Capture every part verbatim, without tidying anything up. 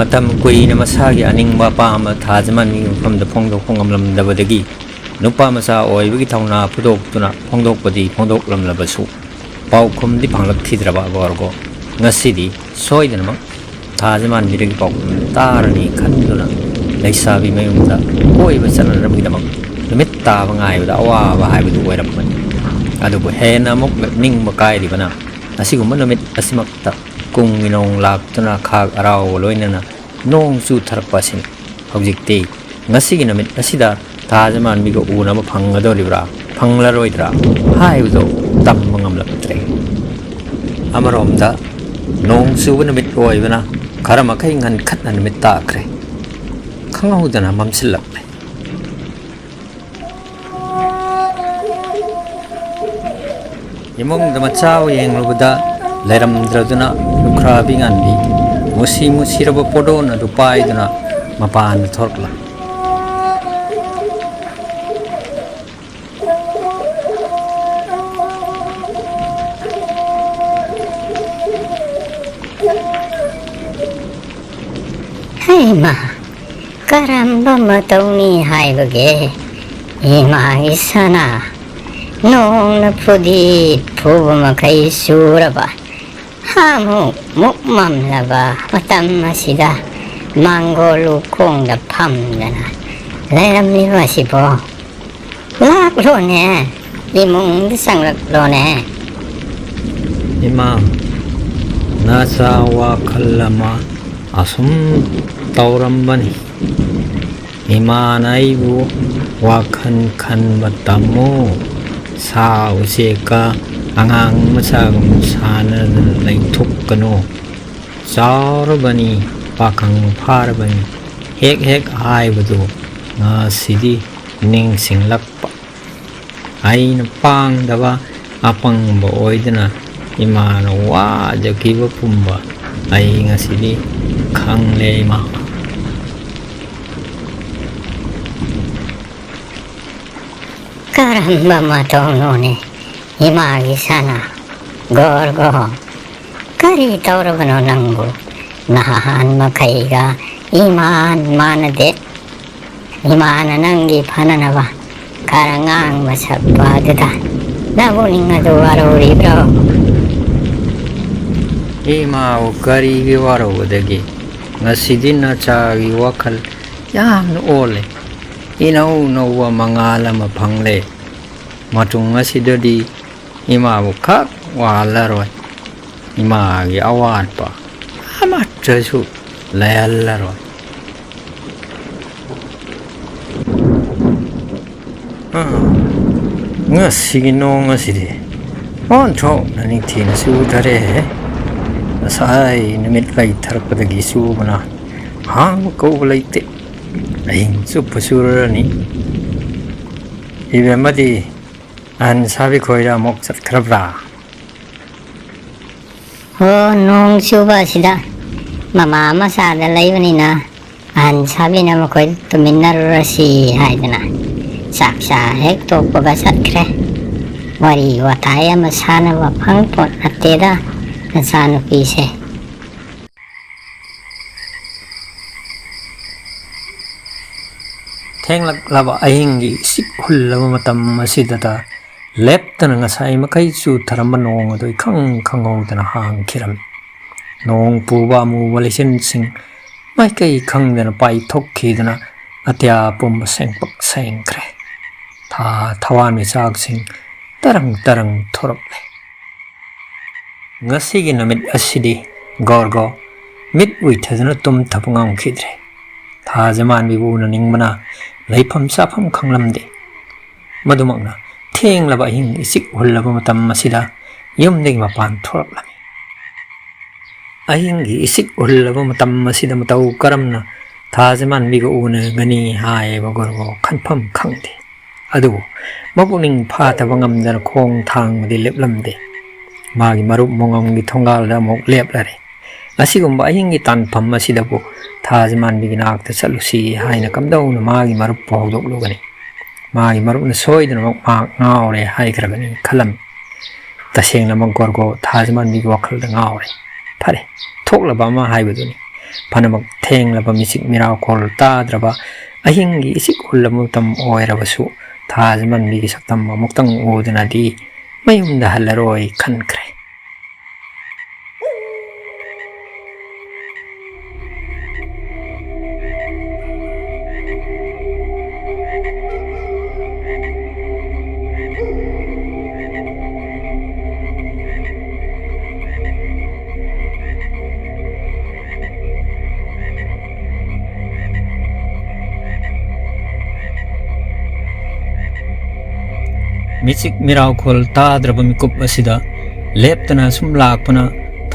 ꯃꯇꯝ ꯀꯨꯏꯅ ꯃꯁꯥꯒꯤ ꯑꯅꯤꯡꯕ ꯑꯄꯥꯝꯕ ꯊꯥꯖꯃꯥꯟꯒꯤ ꯃꯐꯝꯗ ꯐꯣꯡꯗꯣꯛꯄ ꯉꯝꯂꯝꯗꯕꯗꯒꯤ ꯅꯨꯄꯥ ꯃꯆꯥ ꯑꯣꯏꯕꯒꯤ ꯊꯧꯅꯥ ꯐꯨꯗꯣꯛꯇꯨꯅ ꯐꯣꯡꯗꯣꯛꯄꯗꯤ ꯐꯣꯡꯗꯣꯛꯂꯝꯂꯕꯁꯨ, ꯄꯥꯎꯈꯨꯝꯗꯤ ꯐꯪꯂꯛꯈꯤꯗ꯭ꯔꯕ ꯒꯣꯔꯒꯣ ꯉꯁꯤꯗꯤ ꯁꯣꯏꯗꯅꯃꯛ ꯊꯥꯖꯃꯥꯟꯕꯤꯗꯒꯤ ꯄꯥꯎꯈꯨꯝ ꯇꯥꯔꯅꯤ ꯈꯟꯗꯨꯅ ꯂꯩꯁꯥꯕꯤ ꯃꯌꯨꯝꯗ ꯀꯣꯏꯕ ꯆꯠꯅꯅꯕꯒꯤꯗꯃꯛ ꯅꯨꯃꯤꯠ ꯇꯥꯕ ꯉꯥꯏꯕꯗ ꯑꯋꯥꯕ ꯍꯥꯏꯕꯗꯨ ꯑꯣꯏꯔꯝꯕꯅꯤ꯫ ꯑꯗꯨꯕꯨ ꯍꯦꯟꯅ ꯑꯃꯨꯛ ꯅꯤꯡꯕ ꯀꯥꯏꯔꯤꯕꯅ, ꯑꯁꯤꯒꯨꯝꯕ ꯅꯨꯃꯤꯠ ꯑꯁꯤꯃꯛꯇ ꯀꯨꯝꯒꯤ ꯅꯣꯡ ꯂꯥꯛꯇꯨꯅ ꯈꯥꯛ ꯍꯔꯥꯎꯕ ꯂꯣꯏꯅꯅ ꯅꯣꯡ ꯆꯨꯊꯔꯛꯄ ꯑꯁꯤꯅꯤ꯫ ꯍꯧꯖꯤꯛꯇꯤ ꯉꯁꯤꯒꯤ ꯅꯨꯃꯤꯠ ꯑꯁꯤꯗ ꯊꯥꯖꯃꯥꯟꯕꯤꯒ ꯎꯅꯕ ꯐꯪꯒꯗꯧꯔꯤꯕ꯭ꯔꯥ, ꯐꯪꯂꯔꯣꯏꯗ꯭ꯔꯥ ꯍꯥꯏꯕꯗꯨ ꯇꯝꯕ ꯉꯝꯂꯛꯇ꯭ꯔꯦ꯫ ꯑꯃꯔꯣꯝꯗ ꯅꯣꯡ ꯆꯨꯕ ꯅꯨꯃꯤꯠ ꯑꯣꯏꯕꯅ ꯈꯔ ꯃꯈꯩ ꯉꯟꯈꯠꯅ ꯅꯨꯃꯤꯠ ꯇꯥꯈ꯭ꯔꯦ꯫ ꯈꯪꯍꯧꯗꯅ ꯃꯝꯁꯤꯜꯂꯛꯂꯦ꯫ ꯏꯃꯨꯡꯗ ꯃꯆꯥꯕꯨ ꯌꯦꯡꯂꯨꯕꯗ ꯂꯩꯔꯝꯗ꯭ꯔꯗꯨꯅ ꯂꯨꯈ꯭ꯔꯥꯕꯤ ꯉꯥꯟꯕꯤ ꯃꯨꯁꯤ ꯃꯨꯁꯤꯔꯕ ꯄꯣꯗꯣꯟ ꯑꯗꯨ ꯄꯥꯏꯗꯨꯅ ꯃꯄꯥꯟꯗ ꯊꯣꯛꯂꯛꯂꯦ꯫ ꯍꯩꯃꯥ, ꯀꯔꯝꯕ ꯃꯇꯧꯅꯤ ꯍꯥꯏꯕꯒꯦ? ꯏꯃꯥꯒꯤ ꯁꯅꯥ, ꯅꯣꯡꯅ ꯐꯨꯗꯤꯠ ꯐꯨꯕ ꯃꯈꯩ ꯆꯨꯔꯕ, ꯍꯥꯃꯨꯛ ꯃꯨꯛ ꯃꯝꯂꯕ ꯃꯇꯝ ꯑꯁꯤꯗ ꯃꯥꯡꯒꯣꯜ ꯎꯈꯣꯡꯗ ꯐꯝꯗꯅ ꯂꯩꯔꯝꯂꯤꯕ ꯑꯁꯤꯕꯣ? ꯂꯥꯛꯂꯣꯅꯦ, ꯏꯃꯨꯡꯗ ꯆꯪꯂꯛꯂꯣꯅꯦ꯫ ꯏꯃꯥ, ꯅꯆꯥ ꯋꯥꯈꯜ ꯑꯃ ꯑꯁꯨꯝ ꯇꯧꯔꯝꯕꯅꯤ꯫ ꯏꯃꯥꯅ ꯑꯩꯕꯨ ꯋꯥꯈꯜ ꯈꯟꯕ ꯇꯝꯃꯨ꯫ ꯁꯥ ꯎꯆꯦꯛꯀ ꯑꯉꯥꯡ ꯃꯆꯥꯒꯨꯝ ꯁꯥꯟꯅꯗꯅ ꯂꯩꯊꯣꯛꯀꯅꯨ꯫ ꯆꯥꯎꯔꯕꯅꯤ, ꯄꯥꯈꯪ ꯐꯥꯔꯕꯅꯤ꯫ ꯍꯦꯛ ꯍꯦꯛ ꯍꯥꯏꯕꯗꯨ ꯉꯁꯤꯗꯤ ꯅꯤꯡꯁꯤꯡꯂꯛꯄ꯫ ꯑꯩꯅ ꯄꯥꯡꯗꯕ ꯑꯄꯪꯕ ꯑꯣꯏꯗꯨꯅ ꯏꯃꯥꯅ ꯋꯥꯖꯈꯤꯕ ꯄꯨꯝꯕ ꯑꯩ ꯉꯁꯤꯗꯤ ꯈꯪꯂꯦ, ꯏꯃꯥ꯫ ꯀꯔꯝꯕ ꯃꯇꯧꯅꯣꯅꯦ, ꯏꯃꯥꯒꯤ ꯁꯅꯥ? ꯒꯣꯔ ꯒꯣ, ꯀꯔꯤ ꯇꯧꯔꯕꯅꯣ ꯅꯪꯕꯨ? ꯅꯍꯥꯟ ꯃꯈꯩꯒ ꯏꯃꯥꯟ ꯃꯥꯟꯅꯗꯦ꯫ ꯏꯃꯥꯅ ꯅꯪꯒꯤ ꯐꯅꯅꯕ ꯈꯔ ꯉꯥꯡꯕ ꯁꯛꯄ ꯑꯗꯨꯗ ꯅꯕꯨꯛꯅꯤꯡ ꯑꯗꯨ ꯋꯥꯔꯧꯔꯤꯕ꯭ꯔꯣ? ꯏꯃꯥꯕꯨ ꯀꯔꯤꯒꯤ ꯋꯥꯔꯧꯒꯗꯒꯦ? ꯉꯁꯤꯗꯤ ꯅꯆꯥꯒꯤ ꯋꯥꯈꯜ ꯌꯥꯝꯅ ꯑꯣꯜꯂꯦ꯫ ꯏꯅꯧ ꯅꯧꯕ ꯃꯉꯥꯜ ꯑꯃ ꯐꯪꯂꯦ꯫ ꯃꯇꯨꯡ ꯑꯁꯤꯗꯗꯤ ꯏꯃꯥꯕꯨ ꯈꯛ ꯋꯥꯍꯜꯂꯔꯣꯏ꯫ ꯏꯃꯥꯒꯤ ꯑꯋꯥꯠꯄ ꯑꯃꯠꯇꯁꯨ ꯂꯩꯍꯜꯂꯔꯣꯏ꯫ ꯑꯥ, ꯉꯁꯤꯒꯤ ꯅꯣꯡ ꯑꯁꯤꯗꯤ ꯑꯣꯟꯊꯣꯛꯅ ꯅꯤꯡꯊꯤꯅ ꯆꯨꯊꯔꯦꯍꯦ꯫ ꯉꯁꯥꯏ ꯅꯨꯃꯤꯠ ꯂꯩꯊꯔꯛꯄꯗꯒꯤ ꯆꯨꯕꯅ ꯍꯥꯡꯕ ꯀꯧꯕ ꯂꯩꯇꯦ꯫ ꯑꯍꯤꯡ ꯆꯨꯞꯄ ꯆꯨꯔꯔꯅꯤ꯫ ꯏꯕꯦꯝꯃꯗꯤ ꯑꯍꯟ ꯁꯥꯕꯤ ꯈꯣꯏꯗ ꯑꯃꯨꯛ ꯆꯠꯈ꯭ꯔꯕ꯭ꯔꯥ? ꯑꯣ, ꯅꯣꯡ ꯆꯨꯕ ꯑꯁꯤꯗ ꯃꯃꯥ ꯃꯆꯥꯗ ꯂꯩꯕꯅꯤꯅ ꯑꯍꯟ ꯁꯥꯕꯤꯅ ꯃꯈꯣꯏ ꯇꯨꯃꯤꯟꯅꯔꯨꯔꯁꯤ ꯍꯥꯏꯗꯅ ꯆꯥꯛ ꯆꯥ ꯍꯦꯛ ꯇꯣꯛꯄꯒ ꯆꯠꯈ꯭ꯔꯦ꯫ ꯋꯥꯔꯤ ꯋꯥꯇꯥꯏ ꯑꯃ ꯁꯥꯟꯅꯕ ꯐꯪ ꯄꯣꯠ ꯅꯠꯇꯦꯗ ꯅꯆꯥꯅꯨꯄꯤꯁꯦ꯫ ꯊꯦꯡꯂꯛꯂꯕ ꯑꯍꯤꯡꯒꯤ ꯏꯁꯤꯛ ꯍꯨꯜꯂꯕ ꯃꯇꯝ ꯑꯁꯤꯗꯇ ꯂꯦꯞꯇꯅ ꯉꯁꯥꯏ ꯃꯈꯩ ꯆꯨꯊꯔꯝꯕ ꯅꯣꯡ ꯑꯗꯨ ꯏꯈꯪ ꯈꯪꯍꯧꯗꯅ ꯍꯥꯡꯈꯤꯔꯝꯃꯤ꯫ ꯅꯣꯡ ꯄꯨꯕ ꯑꯃꯨꯕ ꯂꯩꯆꯤꯟꯁꯤꯡ ꯃꯥꯏꯀꯩ ꯈꯪꯗꯅ ꯄꯥꯏꯊꯣꯛꯈꯤꯗꯨꯅ ꯑꯇꯤꯌꯥ ꯄꯨꯝꯕ ꯁꯦꯡꯄꯛ ꯁꯦꯡꯈ꯭ꯔꯦ꯫ ꯊꯥ ꯊꯋꯥꯟꯃꯤꯆꯥꯛꯁꯤꯡ ꯇꯔꯪ ꯇꯔꯪ ꯊꯣꯔꯛꯂꯦ꯫ ꯉꯁꯤꯒꯤ ꯅꯨꯃꯤꯠ ꯑꯁꯤꯗꯤ ꯒꯣꯔꯒꯣ ꯃꯤꯠ ꯎꯏꯊꯗꯨꯅ ꯇꯨꯝꯊꯕ ꯉꯝꯈꯤꯗ꯭ꯔꯦ꯫ ꯊꯥꯖꯃꯥꯟꯕꯤꯕꯨ ꯎꯅꯅꯤꯡꯕꯅ ꯂꯩꯐꯝ ꯆꯥꯐꯝ ꯈꯪꯂꯝꯗꯦ꯫ ꯃꯗꯨꯃꯛꯅ ꯊꯦꯡꯂꯕ ꯑꯍꯤꯡ ꯏꯆꯤꯛ ꯍꯨꯜꯂꯕ ꯃꯇꯝ ꯑꯁꯤꯗ ꯌꯨꯝꯗꯒꯤ ꯃꯄꯥꯟ ꯊꯣꯔꯛꯂꯝꯃꯤ꯫ ꯑꯍꯤꯡꯒꯤ ꯏꯆꯤꯛ ꯍꯨꯜꯂꯕ ꯃꯇꯝ ꯑꯁꯤꯗ ꯃꯇꯧ ꯀꯔꯝꯅ ꯊꯥꯖꯃꯥꯟꯕꯤꯒ ꯎꯅꯒꯅꯤ ꯍꯥꯏꯕ ꯒꯣꯔꯒꯣ ꯈꯟꯐꯝ ꯈꯪꯗꯦ꯫ ꯑꯗꯨꯕꯨ ꯃꯄꯨꯛꯅꯤꯡ ꯐꯥꯊꯕ ꯉꯝꯗꯅ ꯈꯣꯡ ꯊꯥꯡꯕꯗꯤ ꯂꯦꯞꯂꯝꯗꯦ꯫ ꯃꯥꯒꯤ ꯃꯔꯨꯞ ꯃꯣꯉꯝꯒꯤ ꯊꯣꯡꯒꯥꯜꯗ ꯑꯃꯨꯛ ꯂꯦꯞꯂꯔꯦ꯫ ꯑꯁꯤꯒꯨꯝꯕ ꯑꯍꯤꯡꯒꯤ ꯇꯥꯟꯐꯝ ꯑꯁꯤꯗꯕꯨ ꯊꯥꯖꯃꯥꯟꯕꯤꯒꯤ ꯅꯥꯛꯇ ꯆꯠꯂꯨꯁꯤ ꯍꯥꯏꯅ ꯀꯝꯗꯧꯅ ꯃꯥꯒꯤ ꯃꯔꯨꯞꯄꯨ ꯍꯧꯗꯣꯛꯂꯨꯒꯅꯤ? ꯃꯥꯒꯤ ꯃꯔꯨꯞꯅ ꯁꯣꯏꯗꯅꯃꯛ ꯃꯍꯥꯛ ꯉꯥꯎꯔꯦ ꯍꯥꯏꯈ꯭ꯔꯒꯅꯤ ꯈꯜꯂꯝꯃꯤ꯫ ꯇꯁꯦꯡꯅꯃꯛ ꯒꯣꯔꯒꯣ ꯊꯥꯖꯃꯥꯟꯕꯤꯒꯤ ꯋꯥꯈꯜꯗ ꯉꯥꯎꯔꯦ꯫ ꯐꯔꯦ, ꯄꯣꯛꯂꯕ ꯑꯃ ꯍꯥꯏꯕꯗꯨꯅꯤ꯫ ꯐꯅꯃꯛ ꯊꯦꯡꯂꯕ ꯃꯤꯆꯤꯛ ꯃꯤꯔꯥꯎꯈꯣꯜ ꯇꯥꯗ꯭ꯔꯕ ꯑꯍꯤꯡꯒꯤ ꯏꯆꯤꯛ ꯍꯨꯜꯂꯕ ꯃꯇꯝ ꯑꯣꯏꯔꯕꯁꯨ, ꯊꯥꯖꯃꯥꯟꯕꯤꯒꯤ ꯁꯛꯇꯝ ꯑꯃꯨꯛꯇꯪ ꯎꯗꯨꯅꯗꯤ ꯃꯌꯨꯝꯗ ꯍꯜꯂꯔꯣꯏ ꯈꯟꯈ꯭ꯔꯦ꯫ ꯃꯤꯆꯤꯛ ꯃꯤꯔꯥꯎꯈꯣꯜ ꯇꯥꯗ꯭ꯔꯕ ꯃꯤꯀꯨꯞ ꯑꯁꯤꯗ ꯂꯦꯞꯇꯅ ꯁꯨꯝ ꯂꯥꯛꯄꯅ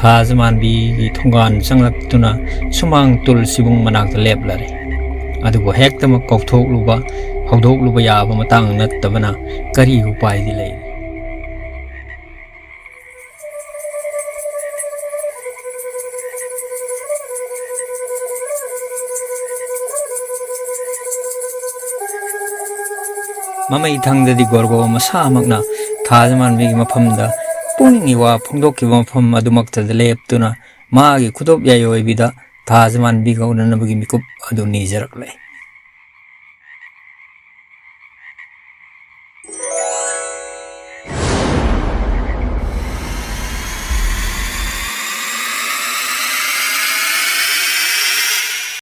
ꯊꯥꯖꯃꯥꯟꯕꯤꯒꯤ ꯊꯣꯡꯒꯥꯟ ꯆꯪꯂꯛꯇꯨꯅ ꯁꯨꯃꯥꯡ ꯇꯨꯜ ꯁꯤꯕꯨꯡ ꯃꯅꯥꯛꯇ ꯂꯦꯞꯂꯔꯦ꯫ ꯑꯗꯨꯕꯨ ꯍꯦꯛꯇꯃꯛ ꯀꯧꯊꯣꯛꯂꯨꯕ, ꯍꯧꯗꯣꯛꯂꯨꯕ ꯌꯥꯕ ꯃꯇꯥꯡ ꯅꯠꯇꯕꯅ ꯀꯔꯤ ꯎꯄꯥꯏꯗꯤ ꯂꯩ? ꯃꯃꯩ ꯊꯪꯗꯗꯤ ꯒꯣꯔꯒꯣ ꯃꯁꯥꯃꯛꯅ ꯊꯥꯖꯃꯥꯟꯕꯤꯒꯤ ꯃꯐꯝꯗ ꯄꯨꯛꯅꯤꯡꯒꯤ ꯋꯥ ꯐꯣꯡꯗꯣꯛꯈꯤꯕ ꯃꯐꯝ ꯑꯗꯨꯃꯛꯇꯗ ꯂꯦꯞꯇꯨꯅ ꯃꯥꯒꯤ ꯈꯨꯗꯣꯞ ꯌꯥꯏꯑꯣꯏꯕꯤꯗ ꯊꯥꯖꯃꯥꯟꯕꯤꯒ ꯎꯅꯅꯕꯒꯤ ꯃꯤꯀꯨꯞ ꯑꯗꯨ ꯅꯤꯖꯔꯛꯂꯦ꯫